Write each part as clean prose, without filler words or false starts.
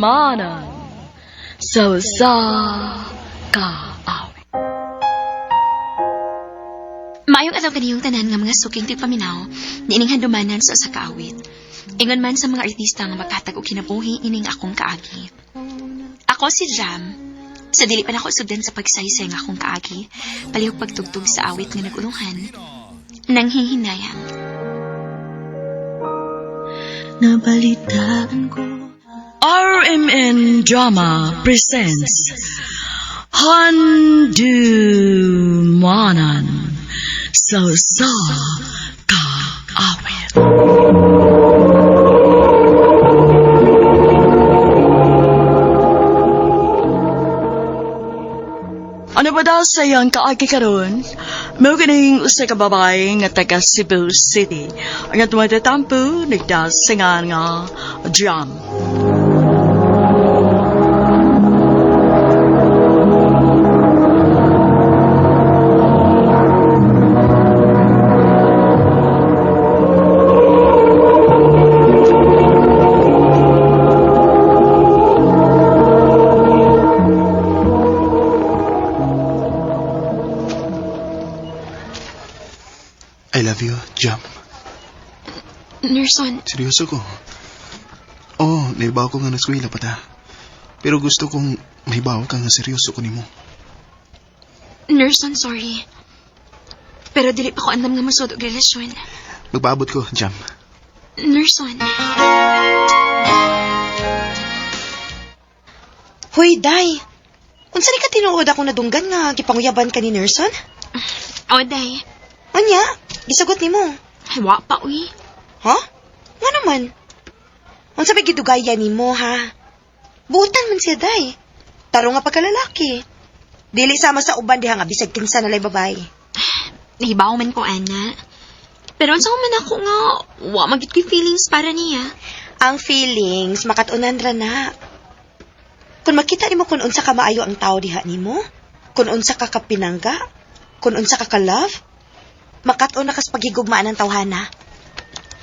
Handumanan sa usa ka awit. Maayong adlaw kaniyong tanan nga mga suking tigpaminaw niining handumanan sa usa ka awit. Ingon man sa mga artista nga maghatag og kinabuhi ining akong kaagi. Ako si Jam. Sa dili pa nako sugdan sa pagsaysay nga akong kaagi, palihog pagtugtog sa awit nga nagulungan, nanghihinayang. Nabalitaan ko. RMN Drama presents Handumanan sa usa ka awit. Ano ba daw sa iyang kaagi karon? Mao kining usa ka babae nga taga Cebu City. Ang atong tatampo nagdasingan nga Jam. I love you, Jam. Nerson, Seryoso ko. Oo, oh, naibaw ko nga naskwela pa ta. Pero gusto kong mahibaw ka nga seryoso ko nimo. Nerson, sorry. Pero dili pa ko andam nga mosud og relasyon. Magpaabot ko, Jam. Nerson, Hoy, Day. Unsa ni ka tinuod ako nadunggan nga gipanguyaban ka ni Nerson? o day, Unya, gisugot nimo. wa pa uy. Ha? Nga naman? Unsa may gidugaya nimo ha? Buutan man siya, Day. Taro nga pagkalalaki. Dili sama sa uban diha nga bisag kinsa na lay babae. Nahibaw man ko, ana. Pero unsa man ako nga, wa magit ko'y feelings para niya. Ang feelings makat-unan ra na. Kung makita nimo kung unsa ka maayo ang tao diha nimo, kung unsa ka kapinangga, kung unsa ka ka-love, makat-on na kas paghigugmaan ang tawhana.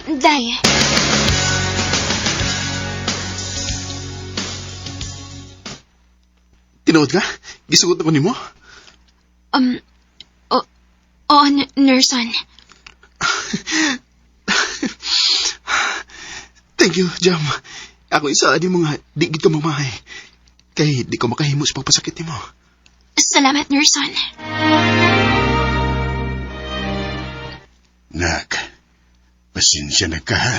Day, Tinuod ka? Gisugot ako nimo? O, o, Nerson. Thank you, Jam. Ako isa di mo nga di gid ka mamahay. Kay di ko makahimo sa pagpasakit nimo. Salamat, Nerson. Nak, pasensya na ka ha.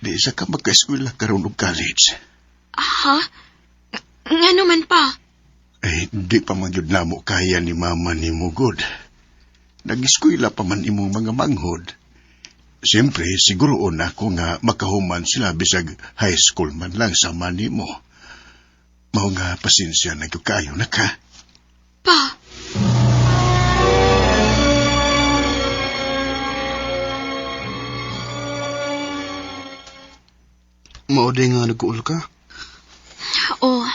Di sa ka magka-eskwela karon og college. Ha? Nga naman pa. Eh, di pa man gyud namo kaya ni mama ni Mugod. Nag-eskwela pa man imong mga manghod. Siyempre, siguroon ako nga makahuman sila bisag high school man lang sama nimo. Mao nga pasensya na gyud kaayo na ka. Pa, Mao day nga nagkuol ka. o.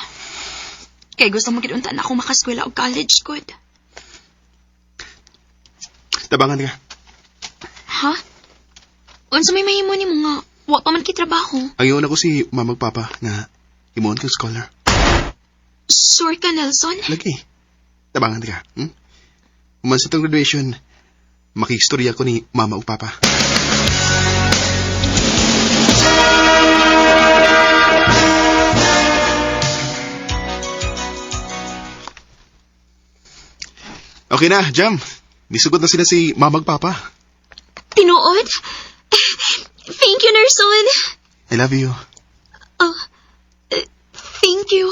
Kay gusto mo gid unta na ako makaskwela og college good. Tabangan ka. Ha? Unsa may mahimo nimo nga wa pa man kay trabaho? Ang iyon ako si mama ug papa nga imuon kang scholar. Sure ka, Nelson? Lagi. Tabangan ka. Human sa tong graduation, makikistorya ko ni mama ug papa. Okay na, Jam. Nisugot na sila si mama ug papa. Tinuod? Thank you, Nerson. I love you. Oh, thank you.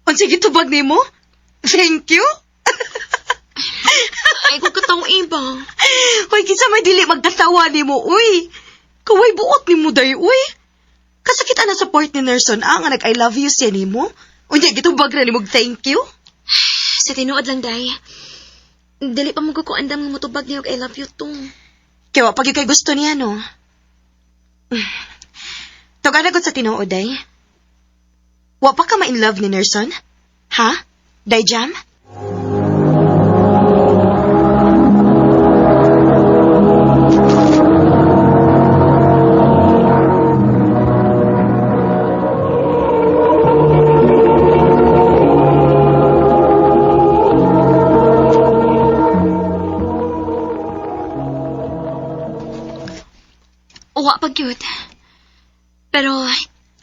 Unsa gitubag nimo? Thank you. Ay, kung kataw iba. Hoy, kinsa may dili magkatawa nimo, uy. Kaway buot nimo day, uy. Kasakit ana sa part ni Nerson ah, nga nag I love you siya nimo. Unya gitubag ra nimo og thank you. Sa tinuod lang, Day. Dili pa mo ko andam nga motubag niyo og I love you too. Kaya wa pag kay gusto niya no. Tugana gud sa tinuod day. Wa pa ka ma-in love ni Nerson? Ha? Day Jam? Wa pa gyud. Pero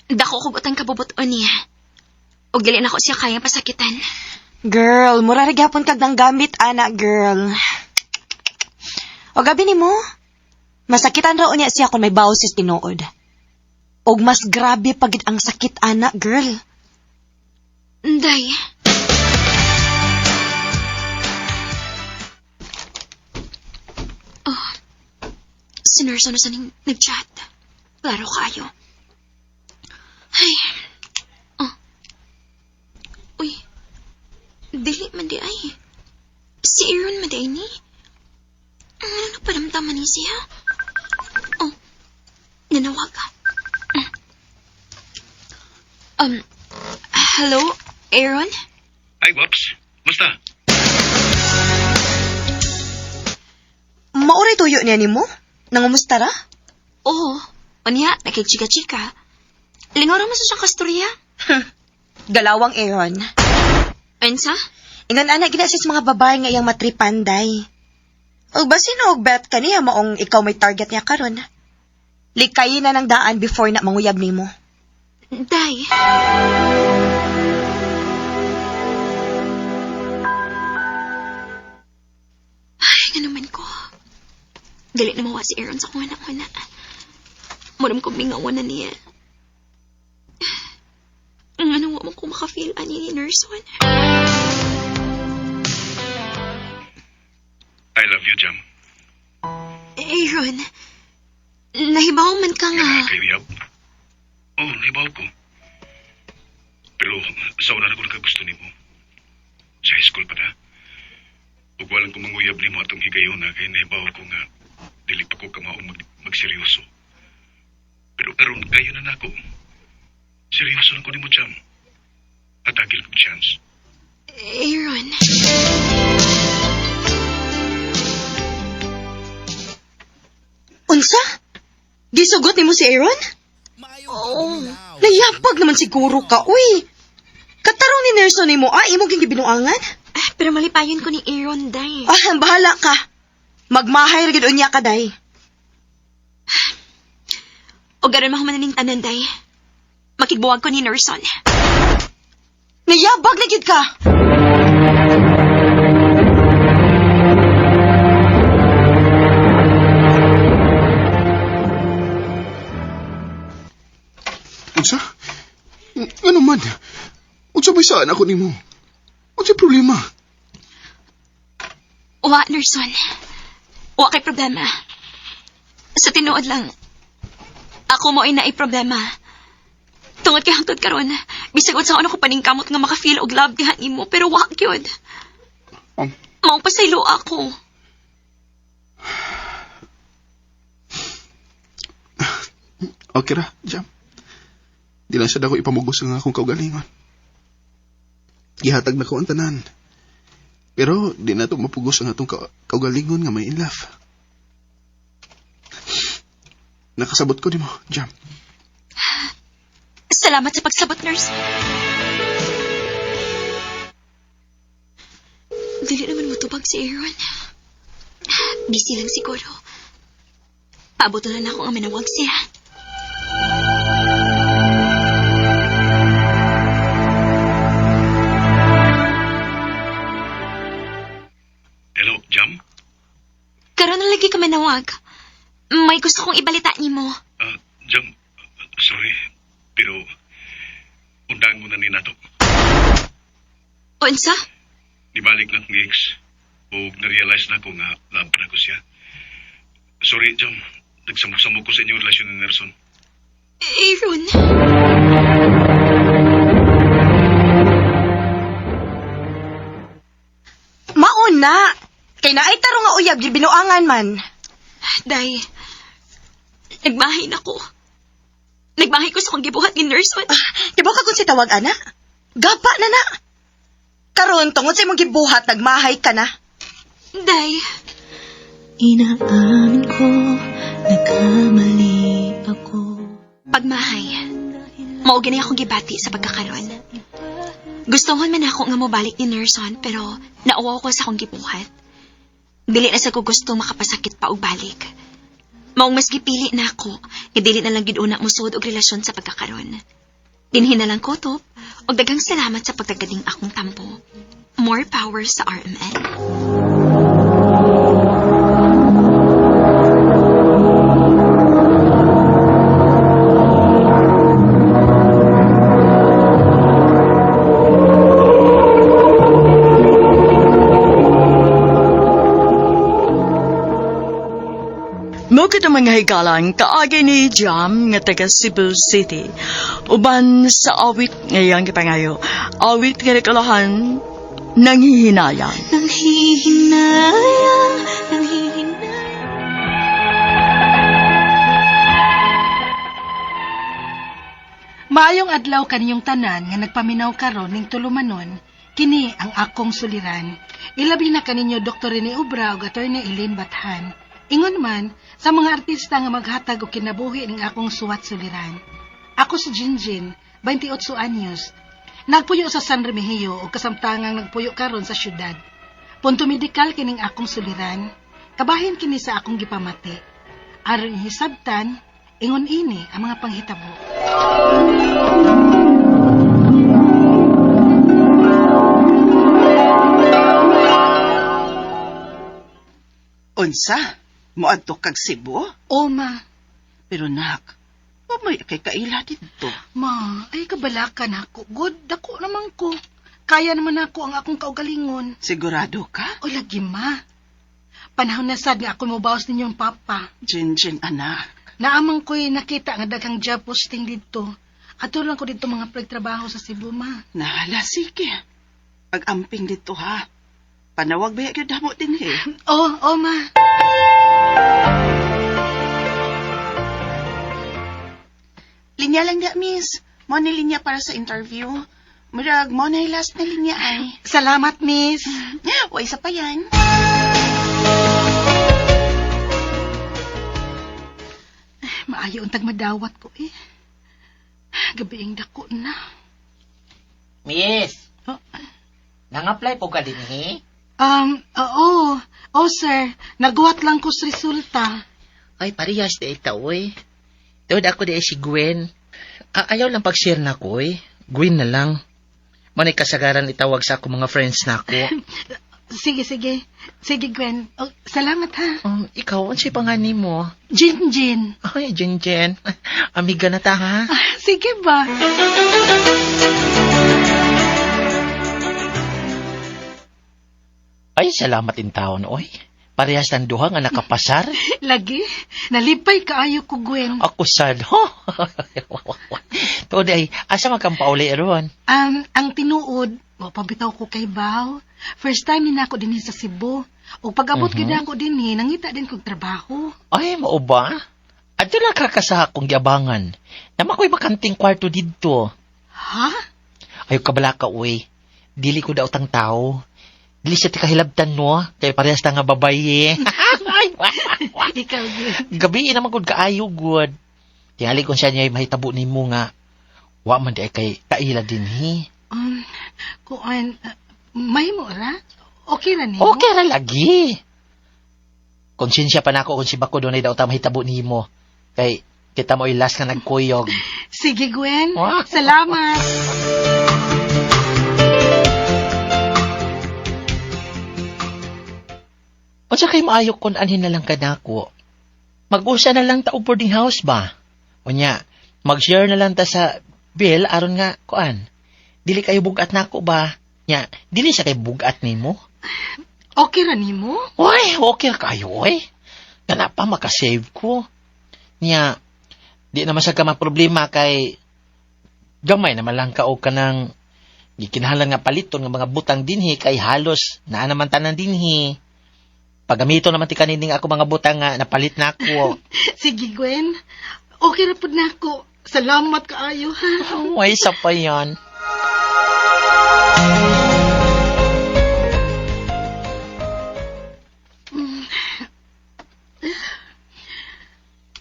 dako kog utang kabubuton niya. Og dili na ko siya kaya pasakitan. Girl, mura ra gyapon kag nang gamit ana, girl. O gabi nimo, masakitan ra unya siya kung may bawo sa tinuod. Og mas grabe pagid ang sakit ana, girl. Day. Oh, si Nurse na sa ning nag-chat. Klaro kayo. Ay. Oh. Uy. Dili man di ay. Si Aaron man di ay ni. Ano nagparamdaman ni siya? Oh. Nanawag ka. Hello, Aaron? Ay, Waps. Musta? Maoray tuyo niya nimo? Nangumusta ra? Oo. Unya, nakikchika-chika. Lingaw ra man sa siyang kasturya. Galawang Aaron. Ensa? Ingon ana gina siya sa mga babae nga iyang matripanday. Og basin og bet kaniya maong ikaw may target niya karon. Likayin na ng daan before na manguyab nimo. Day. Ay, nga naman ko. Dali na mawa si Aaron sa kung anak-anak. Muram kong mingawan na niya. Ang ano mo ko makafeel ani ni Nurse One. I love you, Jam. Aaron, nahibaw man ka nga. Nga kayo, Yab. Oh, naibaw ko. Pero sa una na ko nakagusto nimo. Sa high school pa na. Ug walang ko manguyab nimo atong higayon na kay naibaw ko nga dili pa ko kamaong magseryoso. Pero karon kayo na nako. Seryoso na ko nimo, Jam. Atagil kong chance. Aaron. Unsa? Gisugot nimo si Aaron? Oo. Nayapag naman siguro ka, uy. Katarong ni Nerso nimo, ah, imo gyud gibinuangan? Ah, pero malipayon ko ni Aaron, Day. Ah, bahala ka. Magmahay ra gyud unya ka, day. O garon mahuman na ning tanan, Day. Makigbuwag ko ni Nerson. Nayabag na gyud ka. Unsa? Ano man? Unsa may saan ako nimo? Unsa problema? Wa, Nerson. Wa kay problema. Sa tinuod lang, ako mo ay naay problema. Tungod kay hangtod karon, bisag unsa ano ko paningkamot nga maka-feel og love diha nimo, pero wa gyud. Mao pasaylo ako. Okay ra, Jam. Di lang siya dako ipamugos ang akong kaugalingon. Gihatag na ko ang tanan. Pero di na to mapugos ang atong kaugalingon nga may in love. Nakasabot ko nimo, Jam. Salamat sa pagsabot, nurse. Dili naman mutubag si Aaron. Busy lang siguro. Paabot na lang ako nga manawag siya. Hello, Jam? Karon na lagi ka manawag. May gusto kong ibalita nimo. Jam, sorry, pero undang mo na ni nato. Unsa? Nibalik na akong ex o na-realize na ko nga love na ko siya. Sorry, Jam. Nagsamok-samok ko sa inyong relasyon ni Nelson. Aaron. Mauna! Kay naay tarong nga uyab, binuangan man. Day, nagbahay na ko. Nagbahay ko sa kong gibuhat ni Nelson. Di ba ka kung si tawag, ana? Gapa na na. Karon, tungod sa imong gibuhat, nagmahay ka na. Day. Inaamin ko, nagkamali ako. Pagmahay, mao gani akong gibati sa pagkakaron. Gustohon man ako nga mobalik ni Nerson, pero nauwaw ko sa akong gibuhat. Dili na sa ko gusto makapasakit pa og balik. Maong mas gipili na ako, nga dili na lang gid una mosuod og relasyon sa pagkakaron. Dinhi na lang ko top, og daghang salamat sa pagtagaling akong tampo. More power sa RMN. Mao kita mga higalan kaagi ni Jam nga taga Cebu City. Uban sa awit ngayang gipangayo. Awit nga nakalahan nanghihinayang. Nanghihinayang, nanghihinayang. Maayong adlaw kaniyong tanan nga nagpaminaw karon ning tulumanon, kini ang akong suliran. Ilabi na kaninyo Dr. Rene Obra ug Attorney Eileen Bathan. Ingon man sa mga artista nga maghatag og kinabuhi ning akong suwat suliran. Ako si Jinjin, 28 anyos. Nagpuyo sa San Remigio ug kasamtangang nagpuyo karon sa syudad. Punto medikal kining akong suliran. Kabahin kini sa akong gipamati. Aron ihisabtan, ingon ini ang mga panghitabo. Unsa? Moadto kag Cebu? O ma, Pero nak, wa may kay kaila didto. ma, ay kabalakan ako. Good, dako naman ko. Kaya naman ako ang akong kaugalingon. Sigurado ka? O lagi ma. Panahon na sad nga ako mobawas ninyong papa. Jinjin anak. Naamang ko'y nakita nga daghang job posting dito. Ato lang ko dito mga pagtrabaho sa Cebu, ma. Nahala, sige. Pag-amping dito ha. Panawag ba gyud hamo dinhi? Oh, oh ma. Linya lang da, miss. Mo ni linya para sa interview. Murag mo na last na linya ay. Salamat, miss. Wa isa pa yan. Maayo untag madawat ko eh. Gabiing dako na. Miss, Oh. nang-apply po ka din eh? Oo. Oh, sir. Naguwat lang ko sa resulta. Ay, parehas na ito, eh. Tuod ako di si Gwen. Ayaw lang pag-share na ko, eh. Gwen na lang. Manay kasagaran itawag sa ako mga friends na ako. Sige, sige. Sige, Gwen. Oh, salamat ha. Ikaw, unsay pangani mo? Jin Jin. Ay, Jen Jen. Amiga na ta, ha? Ah, sige ba? Ay, salamat in taon, oy. Parehas ng duha nga nakapasar. Lagi. Nalipay kaayo ko, Gwen. Ako sad, ho? Tuod ay, asa man kang pauli ron? Ang tinuod, mapabitaw ko kay Bao. First time ni nako dinhi sa Cebu. Ug pag-abot mm Mhm. ako dinhi, nangita din kog trabaho. Ay, mao ba? Adto lang ka sa akong giabangan. Nama ko'y bakanting kwarto didto. Ha? Ayaw kabala ka, uy. Dili ko daw tang tao. Dili siya tikahilabtan, no? Kay parehas ta nga babaye. Ay, Ikaw, Gwen. Gabi naman gud kaayo, good. Tingali kung siya niya mahitabo nimo nga. Wa man di ay kay kaila dinhi. Kuan, may mo ra? Okay ra nimo? Okay ra lagi. Konsensya pa nako kung si Bako dunay daw ta mahitabo nimo. Kay kita mo last nga nagkuyog. Sige, Gwen. Wow. Salamat. Unsa kay maayo kun anhin na lang kanako? Mag-usa na lang ta og boarding house ba? Unya, mag-share na lang ta sa bill aron nga kuan. Dili kayo bugat nako ba? Nya, dili sa kay bugat nimo. Okay ra nimo? Uy, okay ra kayo oy. Kana pa makasave ko. Nya, di naman sa ka problema kay gamay naman lang ka og kanang gikinahanglan nga paliton nga mga butang dinhi kay halos naa naman tanan dinhi. Pagamito naman ti kanining ako mga butang nga napalit na ako. Sige, Gwen. Okay ra pud nako. Salamat kaayo ha. Uy, isa pa yan.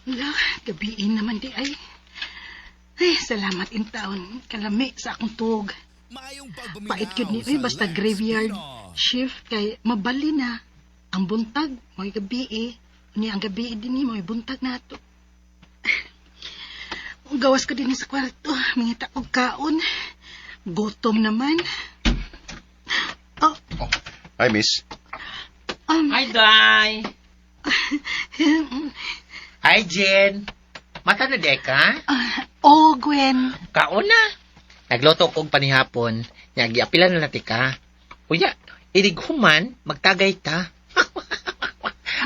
Ala, gabiin naman di ay. Ay, salamat in taon. Kalami sa akong tuog. Pait gyud ni oy, basta graveyard shift kay mabali na. Ang buntag, may gabi eh. Unya ang gabi din mo buntag nato. Gawas ko din sa kwarto, mangita og kaon. Gutom naman. Oh, Hi, miss. Hi, Day! Hi, Jen! Mata na deka? Oh, Gwen. Kaon na. Nagluto kog panihapon. Nya giapila na nati ka. Unya, inig human, magtagay ta.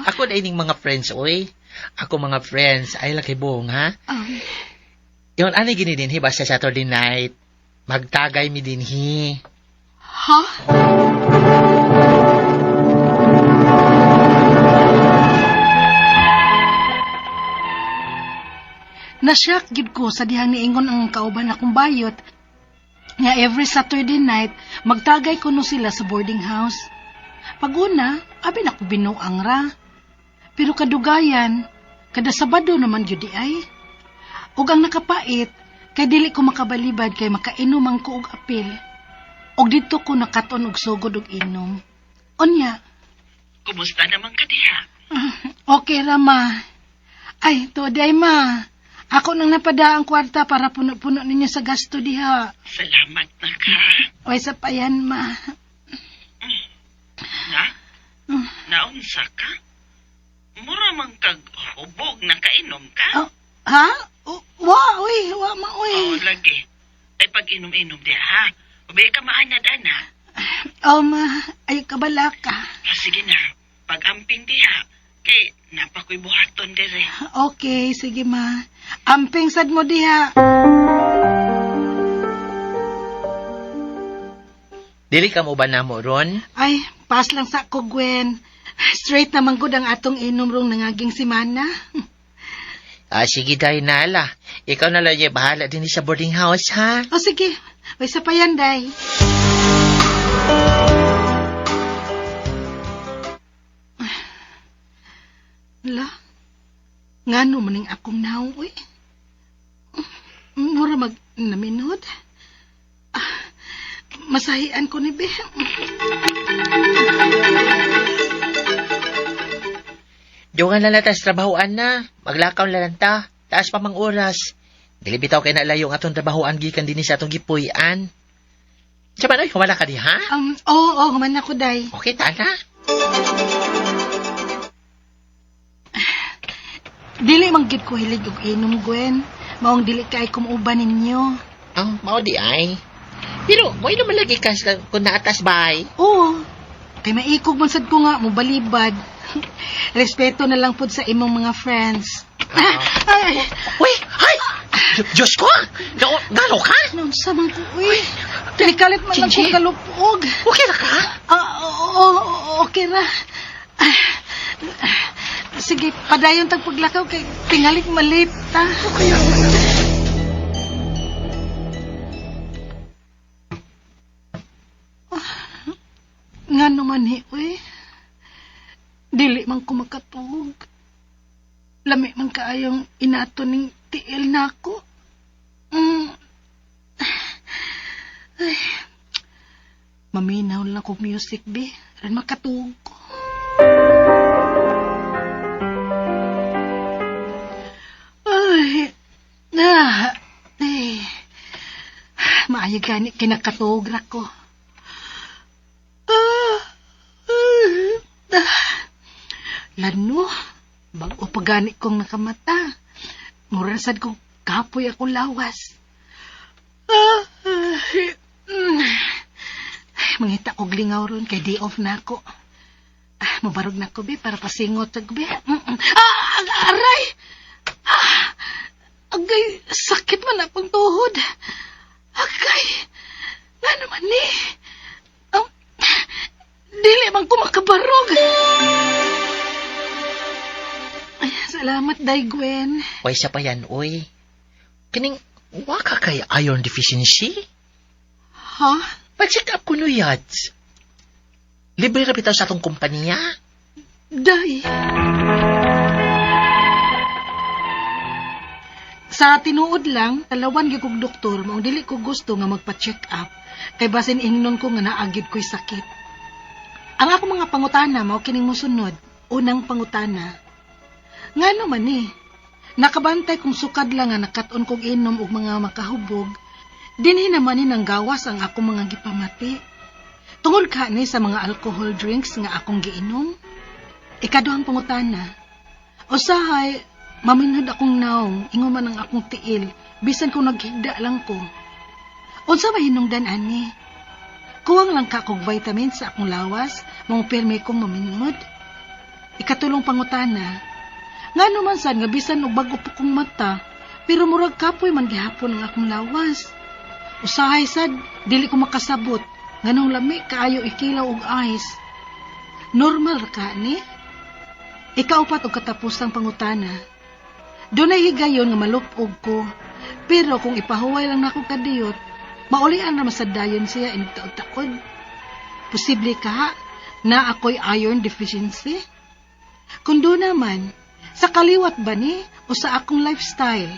Ako na ining mga friends, oy. Ako mga friends, ay laki buong, ha? Yon, ani gini dinhi basta Saturday night. Magtagay mi dinhi. Ha? Nasyak gid ko sa dihang niingon ang kauban akong bayot nga every Saturday night magtagay kuno sila sa boarding house. Paguna, abi na ko binuang ra. Pero kadugayan, kada Sabado naman gyud di ay. Ug ang nakapait, kay dili ko makabalibad kay makainom ang ko og apil. Og didto ko nakaton og sugod og inom. Unya, Kumusta naman ka diha? Okay ra ma. Ay, tuod ay ma. Ako nang napada ang kwarta para puno-puno ninyo sa gasto diha. Salamat na ka. Oy, sa payan ma. Na? Naunsa ka? Mura man kag hubog na kainom ka? Oh, ha? Wa, uy, wa ma, uy. Oo, lagi. Ay pag inom-inom diha, ha? Ubi ka maanad, ana. Oh, ma, ay kabala ka. Ah, sige na, pag-amping diha. Kay napakoy buhaton dire. Okay, sige ma. Amping sad mo diha. Dili ka mo ba namo ron? Ay, pass lang sa ko, Gwen. Straight naman gud ang atong inom rong nangaging simana. Ah, sige, Day, nala. Ikaw na lang yung bahala din sa boarding house, ha? O sige, may sa payan, Day. La, ngano maning akong naong, uy. Mura mag naminod. Ah, masahian ko ni Be. Dungan na lang tas trabahoan na. Maglakaw na lang ta. Taas pa mang oras. Dili bitaw kay nalayo ang atong trabahoan gikan dinhi sa atong gipuy-an. Sa ba noy, humala ka di, ha? Oo, oh, human ako, Day. Okay, tana. Dili man gid ko hilig og inom, Gwen. Maong dili kay kumuuban ninyo. Ang mao di ay. Pero, mo naman lagi ka kung naatas bay. Oo. Kay maikog man sad ko nga mobalibad. Respeto na lang pud sa imong mga friends. Ay, Uy, ay! Diyos ko! Gano ka? Naunsa man ko, uy. Tinikalit man lang ko Chichi. kalupog. Okay ra ka? Ah, oo, oo, okay ra. Ah, sige, padayon tag paglakaw kay tingalik malit ta. Okay. Nga naman ni, uy. Dili man ko makatug. Lami man kaayong inato ning tiil nako. Ay. Maminaw lang ko music, be. Aron makatug ko. Ay. Ah. Ay. Maayo gani kinakatug ra ko. Ah. Ah. Lano, bag-o pa gani kong nakamata. Mura sad kong kapoy akong lawas. Ah, ay, Mangita kog lingaw ron kay day off na ako. Ah, mabarog na ko be para pasingot ag be. Ah, aray. Ah, agay sakit man akong tuhod. Agay. Nga naman ni. Dili man ko makabarog. Ay, salamat, Day Gwen. Uy, sa pa yan, uy. Kining, waka kay iron deficiency? Ha? Pa-check up ko no, yads. Libre ra bitaw sa atong kompanya. Day. Sa tinuod lang, talawan gyud kog doktor, maong dili ko gusto nga magpa-check up kay basin ingnon ko nga naa gyud ko'y sakit. Ang akong mga pangutana mao kining mosunod. Unang pangutana, Ngano man ni? Nakabantay kong sukad lang nga nakat-on kog inom og mga makahubog, dinhi naman ni nanggawas ang akong mga gipamati. Tungod ka ni sa mga alcohol drinks nga akong giinom? Ikaduhang pangutana. Usahay, maminhod akong naong, ingon man ang akong tiil, bisan kung naghigda lang ko. Unsa may hinungdan ani? Kuwang lang ka kog vitamins sa akong lawas, mong pirmi kong maminhod. Ikatulong pangutana. Ngano man sad nga bisan og bag-o pa kong mata, pero murag kapoy man gihapon ang akong lawas. Usahay sad, dili ko makasabot, nganong lami kaayo ikilaw og ice. Normal ra ka ni? Ikaupat og katapusang pangutana. Dunay higayon nga malupog ko, pero kung ipahuway lang nako kadiyot, maulian ra man dayon siya inig taod-taod. Posible ka na ako'y iron deficiency? Kung doon naman, sa kaliwat ba ni o sa akong lifestyle?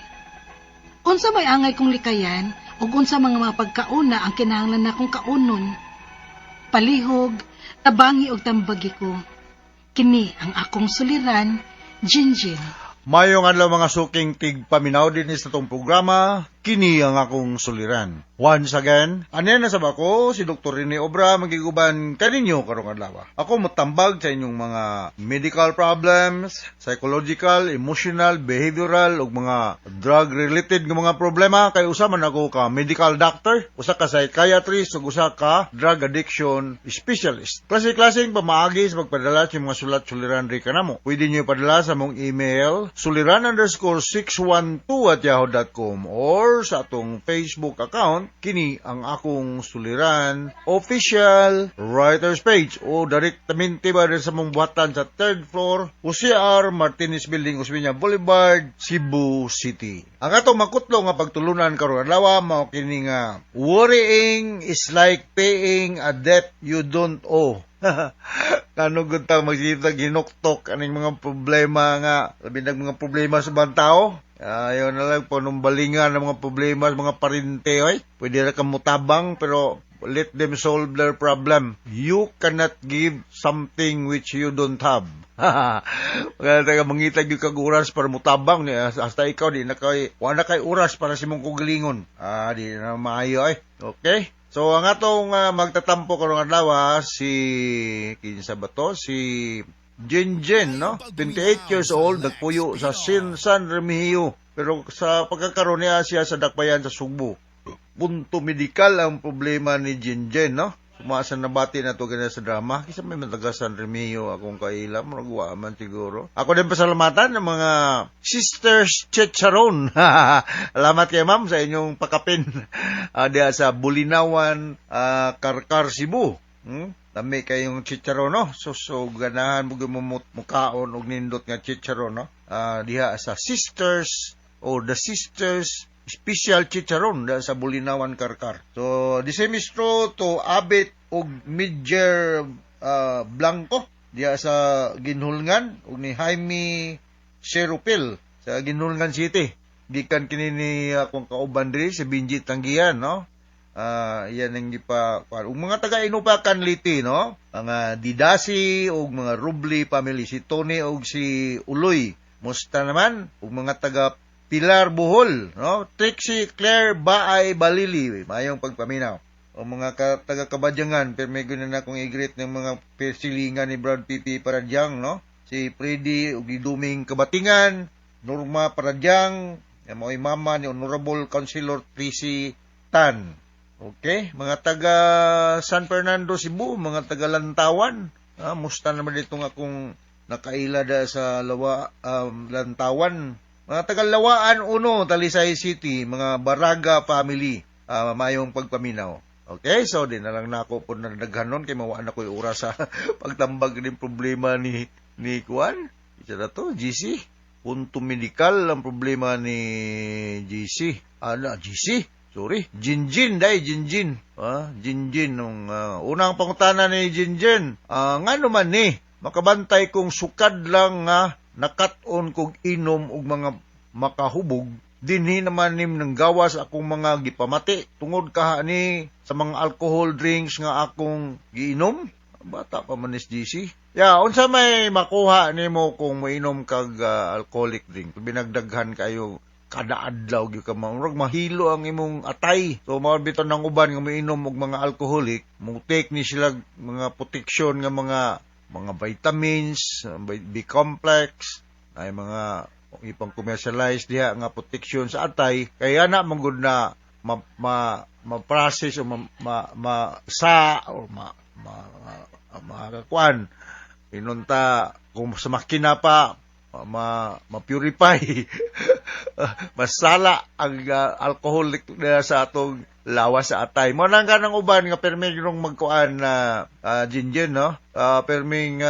Unsa may angay kong likayan ug unsa mga pagkauna ang kinahanglan nakong kaunon? Palihog, tabangi og tambagi ko. Kini ang akong suliran, Jinjin. Mayong adlaw, mga suking tigpaminaw din sa atong programa, kini ang akong suliran. Once again, anya na sa bako, si Dr. Rene Obra magiguban kaninyo karong adlaw. Ako motambag sa inyong mga medical problems, psychological, emotional, behavioral ug mga drug-related nga mga problema kay usa man ako ka medical doctor, usa ka psychiatrist ug usa ka drug addiction specialist. Klase-klaseng pamaagi sa pagpadala sa mga sulat suliran ri kanamo. Pwede niyo padala sa mong email suliran_612@yahoo.com or sa atong Facebook account, kini ang akong suliran official writers page, o direktamente ba rin sa mong buhatan sa third floor, Jose R. Martinez Building, Osmeña Boulevard, Cebu City. Ang atong makutlo nga pagtulunan karong adlaw mao kini nga "Worrying is like paying a debt you don't owe." Kano gud ta magsitag hinuktok aning mga problema nga labi nag mga problema sa ibang tao. Ayaw na lang panumbalingan ng mga problema sa mga parente oy. Pwede ra ka mutabang, pero let them solve their problem. You cannot give something which you don't have. Kaya taga mangita gyud kag oras para mutabang ni hasta ikaw di na kay wa na kay oras para sa imong kaugalingon. Ah, di na maayo ay. Okay? So ang atong magtatampo karong adlaw, si kinsa ba to? Si Jen Jen, no? 28 years old, nagpuyo sa San Remigio. Pero sa pagkakaroon niya siya sa Dakbayan sa Sugbo. Punto medikal ang problema ni Jen Jen, no? Sumasa nabati na to ganyan sa drama. Kisa may mataga San Remigio akong kaila. Murag wa man siguro. Ako din pasalamatan ng mga Sisters Chicharon. Salamat kay ma'am sa inyong pakapin diha sa Bulinawan, Carcar, Cebu. Lami kayong chicharon, no? So ganahan mo mo mukaon og nindot nga chicharon, no? Diha sa Sisters o the Sisters Special Chicharon diha sa Bulinawan, Carcar. So, the same is true to Abit og Midger Blanco diha sa Ginhulngan ug ni Jaime Serupil sa Ginhulngan City. Gikan kini ni akong kauban diri si Benji Tanggian, no? Yan ang gipa ug mga taga Inupakan Leyte, no? Mga Didasi ug mga Rubli family, si Tony ug si Uloy. Musta naman ug mga taga Pilar, Bohol, no? Trixie Claire Baay Balili, mayong pagpaminaw. O mga taga Kabadyangan, pero may na akong i-greet ng mga silingan ni Brad Pipi Paradyang, no? Si Freddy ug Duming Kabatingan, Norma Paradyang, mao'y mama ni Honorable Councilor Tracy Tan. Okay, mga taga San Fernando, Cebu, mga taga Lantawan. Musta naman dito nga kung nakaila da sa Lantawan. Mga taga Lawaan Uno, Talisay City, mga Baraga family, mayong pagpaminaw. Okay, so di na lang nako po na daghanon kay mawaan na ko'y oras sa pagtambag ng problema ni Kuan. Isa na to, GC. Punto medikal ang problema ni GC. Ano, GC? Sorry. Jinjin, dai, Jinjin. Jinjin. Nung, unang pangutana ni Jinjin, ngano man ni, makabantay kong sukad lang nga nakat-on kog inom og mga makahubog, dinhi naman nim nang gawas akong mga gipamati tungod kaha ni sa mga alcohol drinks nga akong giinom? Bata pa man ni GC. Yeah, unsa may makuha nimo kung moinom kag alcoholic drink? Binagdaghan kayo kada adlaw gyud ka, murag mahilo ang imong atay. So mao bitaw ng uban nga moinom og mga alcoholic, mo take ni sila mga protection nga mga vitamins, B complex, ay mga ipang commercialize diha nga protection sa atay, kaya na man gud na ma, ma, ma-process o ma, ma, ma sa o ma ma, ma, inunta kung sa makina pa ma ma-purify, masala ang alcoholic na sa atong lawas, sa atay mo. Nang kanang uban nga permi nung magkuan na gin, no, perming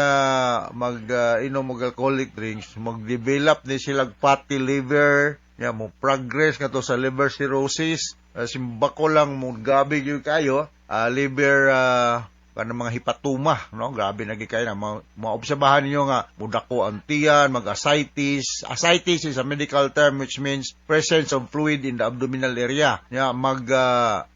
mag inom og alcoholic drinks, mag-develop ni sila fatty liver ya, mo progress nga to sa liver cirrhosis. Simbako lang mo, gabi gyud kayo, liver kanang mga hepatoma, no? Grabe na kayo na maobserbahan ninyo nga mudako ang tiyan, mag-ascites. Ascites is a medical term which means presence of fluid in the abdominal area. Ya, mag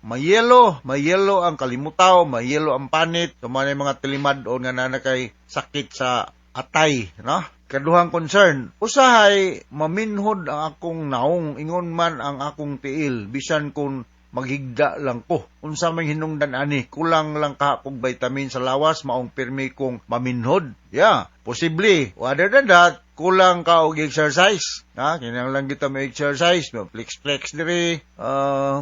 mayelo, mayelo ang kalimutaw, mayelo ang panit, so mga mga tilimad-on nga naa kay sakit sa atay, no? Kaduhang concern, usahay maminhod ang akong naong ingon man ang akong tiil bisan kung maghigda lang ko. Unsa may hinungdan ani? Kulang lang ka kog vitamin sa lawas maong pirmi kong maminhod? Yeah, posible. Other than that, kulang ka og exercise. Ha, kinahanglan kita may exercise, mo flex flex diri.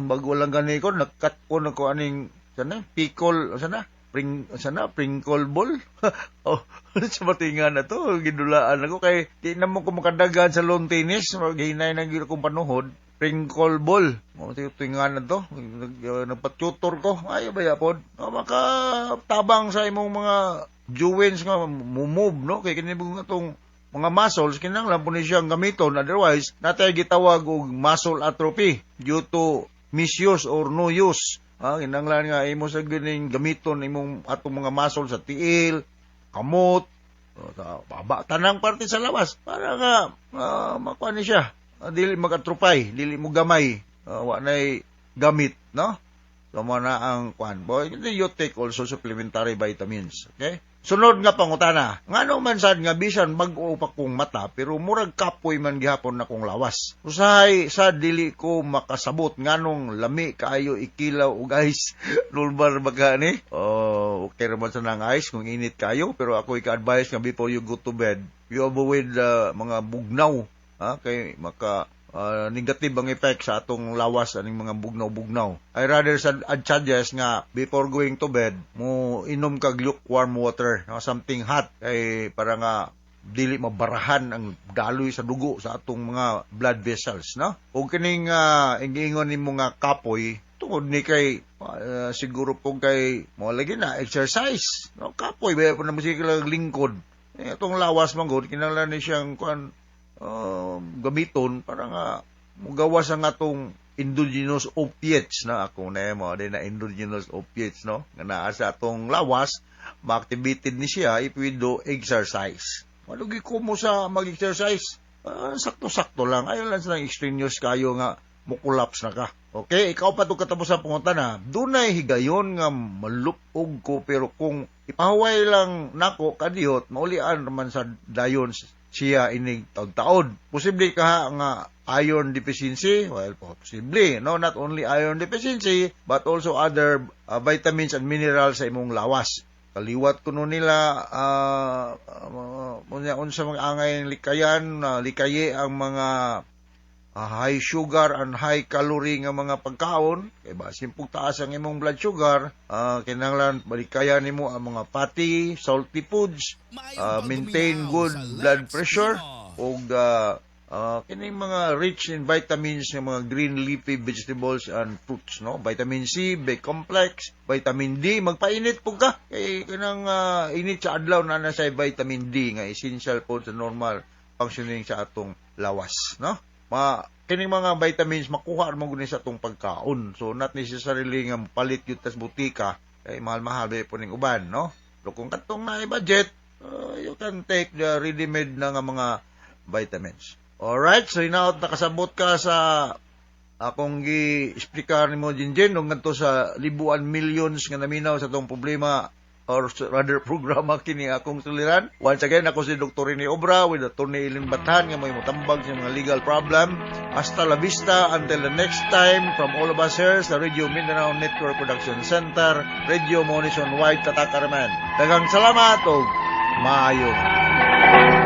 Bago lang gani ko nagkat ko na ko aning sana pickle, sana pring, sana prinkle ball. Oh, sa matinga na to, gidulaan ako kay di na mo ko makadagan sa lawn tennis, maghinay na gyud akong panuhod. Prinkle ball. Mo tinga na to. Nagpa-tutor ko. Ay, ba pod? Oh, makatabang sa imong mga joints nga move, no? Kay kini nga tong mga muscles, kinahanglan po ni siyang gamiton, otherwise natay gitawag og muscle atrophy due to misuse or no use. Ah, kinahanglan nga imo sa gining gamiton imong atong mga muscle sa tiil, kamot, sa baba, tanang parte sa lawas para nga makuha ni siya. Dili mag-atrophy, dili mo gamay, wa nay gamit, no? So mo na ang kuan. Boy, you take also supplementary vitamins, okay? Sunod nga pangutana, ngano man sad nga bisan bag-o pa kong mata pero murag kapoy man gihapon na kong lawas? Usahay sa dili ko makasabot nganong lami kaayo ikilaw og ice. Normal ba ka ni? Oh, okay ra man sa nang ice kung init kayo, pero ako ika-advise nga before you go to bed, you avoid mga bugnaw, ha, kay maka negative ang effect sa atong lawas aning mga bugnaw-bugnaw. I rather sad I'd suggest nga before going to bed, mo inom kag lukewarm water, no, something hot kay para nga dili mabarahan ang daloy sa dugo sa atong mga blood vessels, no? Ug kining ingingon nimo nga kapoy, tungod ni kay siguro po kay mo lagi na exercise, no? Kapoy ba po na mo lingkod. Eh, atong lawas man gud kinahanglan ni siyang kuan, gamiton para nga mugawas ang atong endogenous opiates na ako na mo din na endogenous opiates, no, nga naa sa atong lawas, ma-activated ni siya if we do exercise. Malugi ko mo sa mag-exercise, sakto-sakto lang, ayaw lang sa extraneous kayo nga mo collapse na ka. Okay, ikaw pa to katapos sa pangutana, dunay higayon nga malupog ko pero kung ipahuway lang nako kadiyot, maulian naman sa dayon siya inig taon-taon. Posible ka nga iron deficiency? Well, posible. No, not only iron deficiency, but also other vitamins and minerals sa imong lawas. Kaliwat kuno nila unsa mga angay likayan, likaye ang mga high sugar and high calorie nga mga pagkaon kay basin pug taas ang imong blood sugar. Kinahanglan balikayan nimo ang mga fatty, salty foods, maintain good blood pressure ug kining mga rich in vitamins nga mga green leafy vegetables and fruits, no? Vitamin C, B complex, vitamin D. Magpainit pug ka kay kanang init sa adlaw na nasa vitamin D nga essential po sa normal functioning sa atong lawas, no? Ma kining mga vitamins makuha mo gud sa atong pagkaon, so not necessarily nga palit gyud tas butika kay mahal-mahal ba po ning uban, no? Pero kung katong naay budget, you can take the ready-made na nga mga vitamins. Alright, so hinaot nakasabot ka sa akong gi-explicar nimo, Jinjin, ug ngadto sa libuan millions nga naminaw sa atong problema. or rather programa kini akong suliran. Once again, ako si Dr. Rene Obra with Attorney Eileen Bathan nga may mutambag sa mga legal problem. Hasta la vista until the next time from all of us here sa Radio Mindanao Network Production Center, Radio Mo Nationwide, Tatak Araman. Daghang salamat og maayong.